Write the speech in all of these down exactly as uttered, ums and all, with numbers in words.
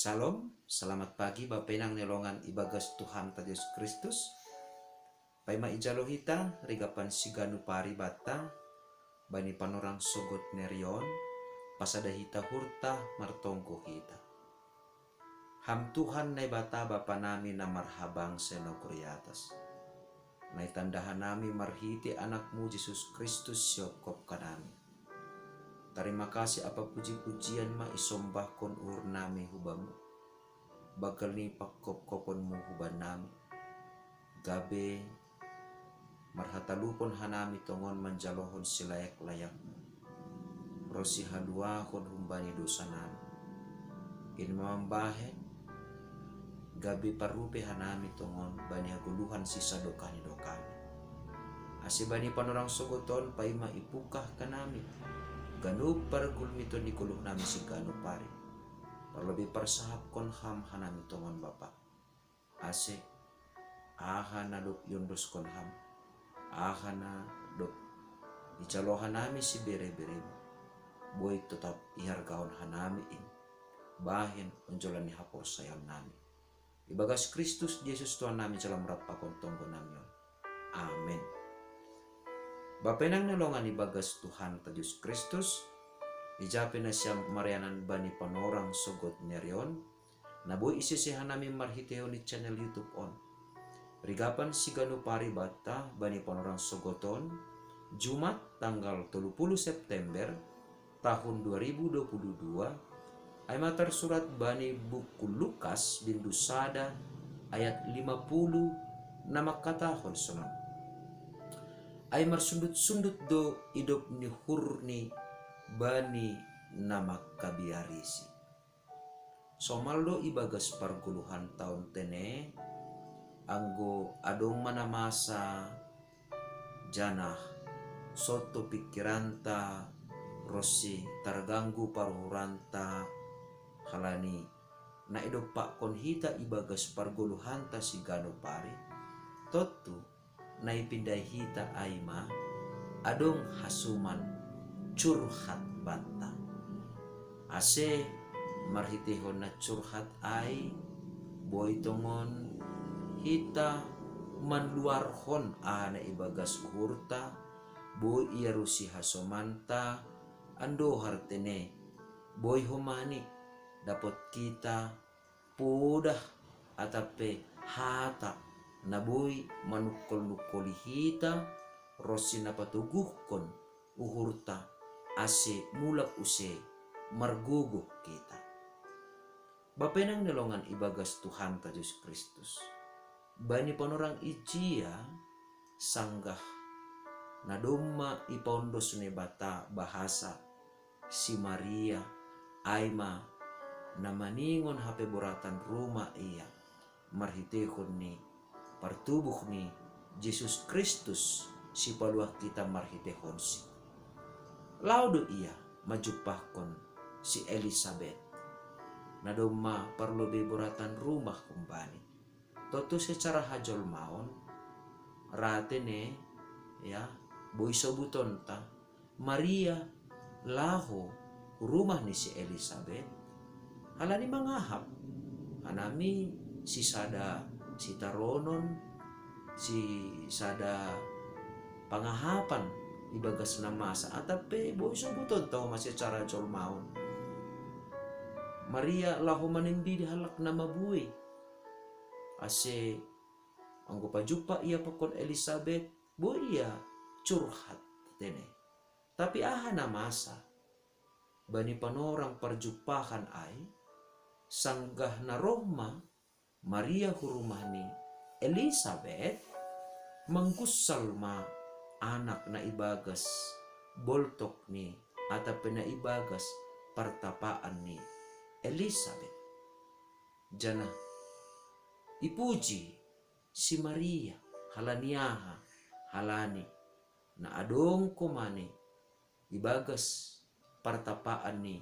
Shalom, selamat pagi Bapenang ni longan ibagas Tuhanta Jesus Kristus. Paima ijalo hita rigapan siganu paribata bani panorang sogot nerion, pasada hita hurta martonggo hita. Ham Tuhan Naibata Bapa nami na marhabang senogor i atas, na itandahan nami marhite Anakmu Jesus Kristus siopkop kanami. Tarima kasih apa puji-pujian ma isombahkon uhur nami hubamu, bagel ni pangkopkoponmu hubanami, gabe marhatalupon hanami tongon manjalohon silayak-layakmu, ro sihaluahon humbani dosa nami. In mambahen gabe parupe hanami tongon bani hagoluhan sisadokah ni dokami. Ase bani panorang sogoton paima ipukah kanami ganup pargulmiton ni goluh nami siganup ari, parlobi parsahapkon ham hanami tongon Bapa. Ase aha na dob iondoskon ham, aha na dob ijalo hanami sibere-beremu, boi totap ihargahon hanami in bahen onjolan ni haporsayaon nami. Ibagas Kristus Jesus Tuhan nami jala marampakon tonggo nami on. Amen. Bapenang ni longan ibagas Tuhanta Jesus Kristus, ijape nasiam marianan bani panorang sogot nerion, na boi isese hanami marhiteon ni channel YouTube on. Rigapan siganup ari banta bani panorang sogoton, Jumat tanggal tolu puluh September tahun dua ribu dua puluh dua, ai ma tarsurat bani buku Lukas bindu sada ayat lima puluh na mangkatahon sonon: Ai marsundut-sundut do idop ni uhurni bani na mangkabiarisi. Somal do ibagas pargoluhan taon tene, anggo adong ma na masa, janah sonto pingkiranta ronsi targanggu paruhuranta halani na idompakkon hita ibagas pargoluhanta siganup ari, tontu na ipindai hita ai ma adong hasoman curhat banta. Ase marhiteihon na curhat ai, boi tongon hita manluarhon aha na ibagas uhurta, boi iarusi hasomanta, andohar tene, boi homa ni dapot hita podah atap pe hata na boi manungkol-nungkoli hita ronsi na patoguhkon uhurta ase mulak use margogoh hita. Bapenang ni longan ibagas Tuhanta Jesus Kristus, bani panorang ijia sanggah na domma ipaondos Naibata bahasa si Maria, ai ma na maningon hape boratan rumah ia marhiteihon ni partubuh ni Jesus Kristus sipaluah hita marhiteihonsi. Laho do ia manjumpahkon si Elisabet, na domma parlobei boratan rumah humbani. Tontu secara hajolmaon, ra tene, ya, boi sobutonta, Maria laho hu rumah ni si Elisabet, halani mangahap, hanami sisada sitaronon, sisada pangahapan ibagas na masa, atap pe boi sobutonta homa secara jolmaon. Maria laho manindidi halak na mabuei. Ase anggo pajumpa ia pakon Elisabet, boi ia curhat tene. Tapi aha na masa? Bani panorang parjumpahan ai, sanggah na roh ma Maria hu rumah ni Elisabet, manggunsal ma anak na ibagas boltok ni atap pe na ibagas partapaan ni Elisabet. Janah ipuji si Maria, halani aha? Halani na adong homa ni ibagas partapaan ni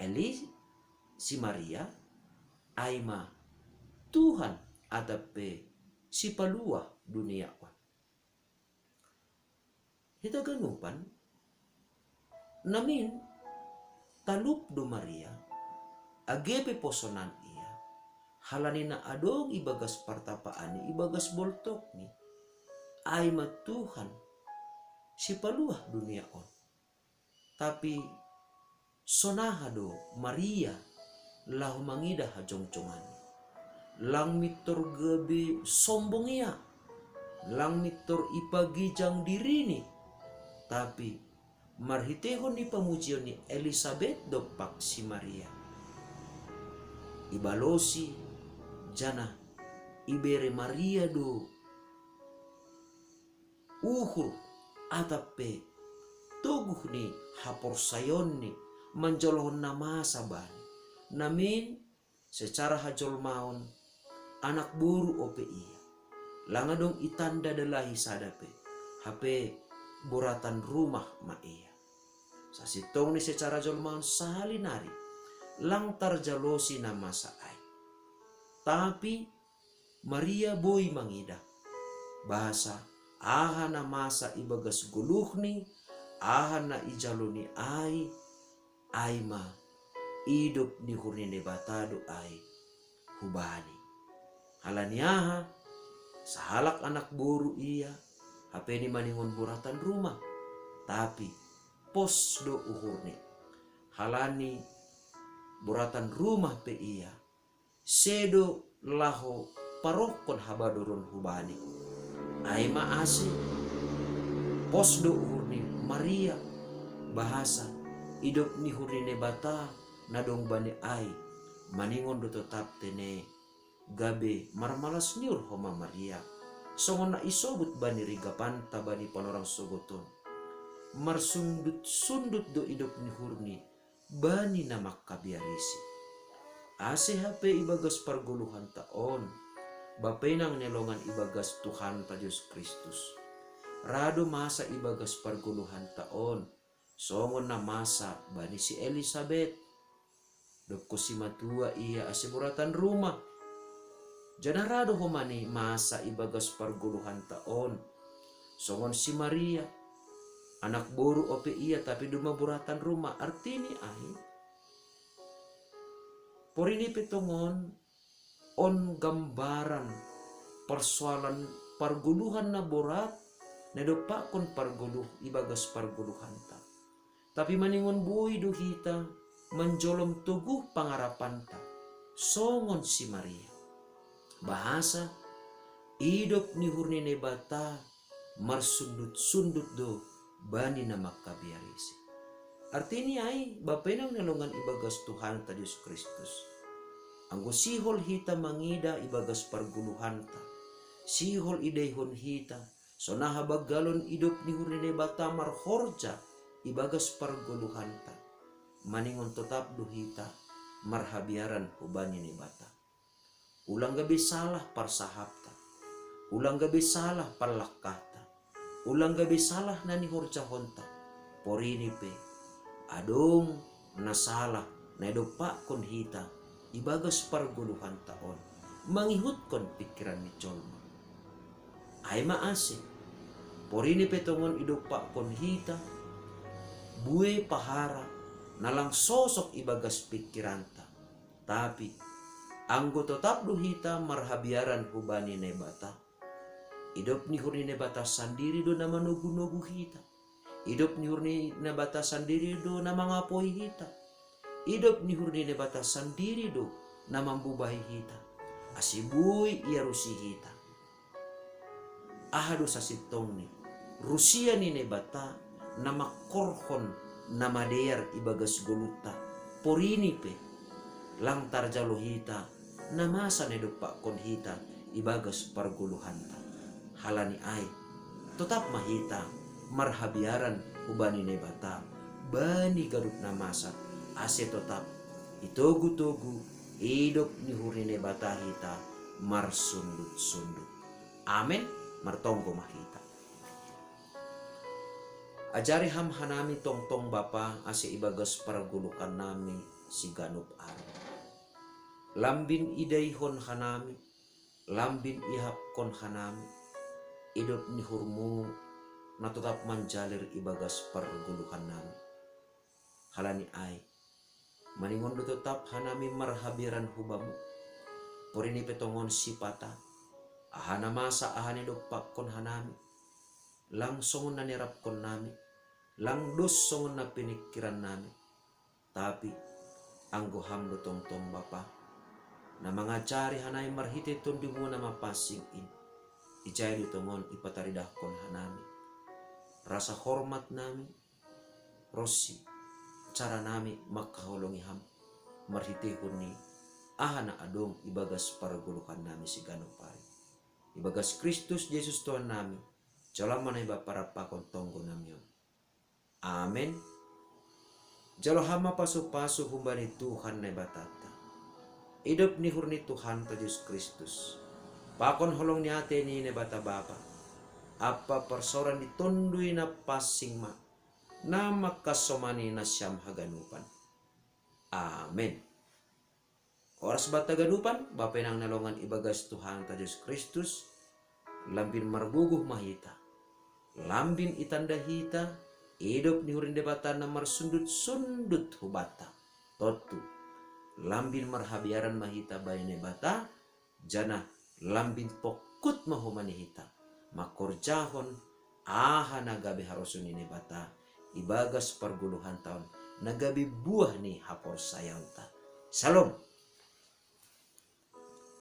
Eli si Maria, ai ma Tuhan atap pe sipaluah dunia on. Hita ganupan, namin talup do Maria, Age pe posonan ia, halani na adong ibagas partapaanni ibagas boltokni. Ai ma Tuhan, sipaluah dunia on. Tapi sonaha do Maria laho mangidah hajongjonganni? Lang mintor gabe sombong ia, lang mintor ipagijang dirini, tapi marhiteihon ni pamujion ni Elisabet dompak si Maria, ibalosi janah ibere Maria do uhur atap pe toguh ni haporsayaonni manjolohon na masa bani. Namin secara hajolmaon anak boru ope ia. Lang adong itanda dalahi sada pe, hape boratan rumah ma ia. Sasintongni secara jolmaon sahali nari lang tarjalosi na masa ai. Tapi Maria boi mangidah bahasa aha na masa ibagas goluhni, aha na ijaloni ai, ai ma idop ni uhur ni Naibata do ai hubani. Halani aha? Sahalak anak boru ia, hape ni maningon boratan rumah, tapi pos do uhurni. Halani boratan rumah pe ia, sedo laho parohkon habadoron hubani. Ai ma ase pos do uhur ni Maria, bahasa idop ni uhur ni Naibata na dong bani ai, maningon do totap tene gabe marmalas ni uhur homa Maria, songon na isobut bani rigapanta bani panorang sogoton. Marsundut-sundut do idop ni uhurni bani na mangkabiarisi. Ase hape ibagas pargoluhanta on, bapenang ni longan ibagas Tuhanta Jesus Kristus, ra do masa ibagas pargoluhanta on, songon na masa bani si Elisabet. Dob kosi matua ia ase boratan rumah, janah ra do homa ni masa ibagas pargoluhanta on, songon si Maria, anak boru ope ia tapi doma boratan rumah. Artini ai, porini pe tongon on gambaran persoalan pargoluhan na borat na idompakkon pargoluh ibagas pargoluhanta. Tapi maningon boi do hita manjolom toguh pangarapanta songon si Maria. Bahasa idop ni uhur ni Naibata marsundut-sundut do bani na mangkabiarisi. Artini ai, bapenang ni longan ibagas Tuhanta Jesus Kristus, anggo sihol hita mangidah ibagas pargoluhanta, sihol idaihon hita sonaha banggalon idop ni uhur ni Naibata marhorja ibagas pargoluhanta, maningon totap do hita marhabiaran hubani Naibata. Ulang gabe salah parsahapta, ulang gabe salah pallangkahta, ulang gabe salah na nihorjahonta. Porini pe adong na salah na idompakkon hita ibagas pargoluhanta on, mangihutkon pingkiran ni jolma. Ai ma ase, porini pe tongon idompakkon hita bue pahara na lang sosok ibagas pingkiranta. Tapi anggo totap do hita marhabiaran hubani Naibata, idop ni uhur ni Naibata sandiri do na manogu-nogu hita. Idop ni uhur ni Naibata sandiri do na mangapoi hita. Idop ni uhur ni Naibata sandiri do na mambubahi hita, ase boi iarusi hita. Aha do sasintongni rusia ni Naibata na mangkorhon na madear ibagas goluhta? Porini pe lang tarjalo hita na masa na idompakkon hita ibagas pargoluhanta. Halani ai, totap ma hita marhabiaran hubani Naibata bani ganup na masa, ase totap itogu-togu idop ni uhur ni Naibata hita marsundut-sundut. Amen. Martonggo ma hita. Ajari Ham hanami tongtong Bapa, ase ibagas pargoluhannami siganup ari lambin idaihon hanami, lambin ihapkon hanami idop ni uhurMu na totap manjalir ibagas pargoluhannami. Halani ai, Maningon do totap hanami marhabiaran hu Bamu. Porini pe tongon sipata, aha na masa, aha na idompakkon hanami, lang songon na nierapkon nami, lang dos songon na piningkiran nami, tapi anggo Ham do tongtong Bapa, na mangajari hanami marhitei Tondumu na mapansing in, ijai do tongon ipataridahkon hanami rasa hormat nami, ronsi cara nami mangkaholongi Ham marhiteihon ni aha na adong ibagas pargoluhan nami siganup ari. Ibagas Kristus Jesus Tuhan nami, jalo ma Naibata parampakon tonggo nami on. Amen. Jalo Ham ma pasupasu humbani Tuhan Naibatanta, idop ni uhur ni Tuhanta Jesus Kristus, pakon holong ni atei ni Naibata Bapa, ampa parsaoran ni Tonduy Napansing ma na mangkasomani nasiam haganupan. Amen. Horas banta haganupan, Bapa inang na longan ibagas Tuhanta Jesus Kristus, lambin margogoh ma hita, lambin itanda hita idop ni uhur ni Debata na marsundut-sundut hubanta. Tontu, lambin marhabiaran ma hita bahen Debata, janah lambin pongkut ma homa ni hita mangkorjahon aha na gabe harosuan ni Debata ibagas pargoluhanta on na gabe buah ni haporsayaonta. Salom.